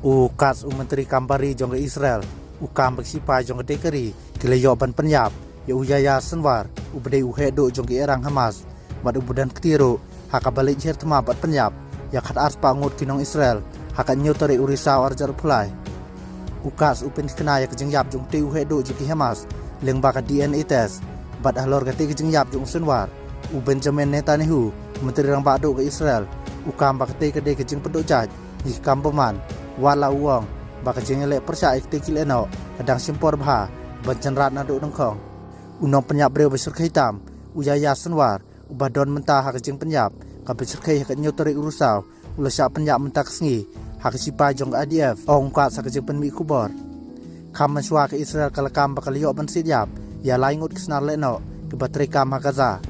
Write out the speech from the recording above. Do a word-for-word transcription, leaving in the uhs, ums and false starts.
U Katz, u Myntri Kam Bari jong ka Israel, u kam ba ki sipai jong katei ka ri ki la ïoh ban pynïap ïa u Yahya Sinwar, u ba dei u heh duh jong ki erang Hamas bad u ba don kti ruh ha kaba leit hiar thma bad pynïap ïa khatar spah ngut ki nong Israel ha ka hynñiew tarik u Risaw arhajar arphew lai. U Katz u pynthikna ïa ka jingïap jong utei u heh duh jong ki Hamas lyngba ka D N A test. Bad halor katei ka jingïap jong u Sinwar, u Benjamin Netanyahu, Myntri Rangbah Duh ka Israel, u kam ba katei ka dei ka jingpynduh jait ïa ki kam bymman, wat la u ong ba ka jingïaleh pyrshah ïa katei ki lehnoh ka dang shim por bha ban shynrang naduh nyngkong. U nongpynïap briew ba shyrkhei tam, u Yahya Sinwar, u ba don mynta ha ka jingpynïap kaba shyrkhei ha ka hynñiew tarik u Risaw, u la shah pynïap mynta ka sngi ha ki sipai jong ka I D F, ong u Katz ha ka jingpynmih khubor. Kham mynshuwa ka Israel ka la kam ba ka la ïoh ban siat ïap ïa lai ngut ki snar lehnoh kiba treikam ha Gaza.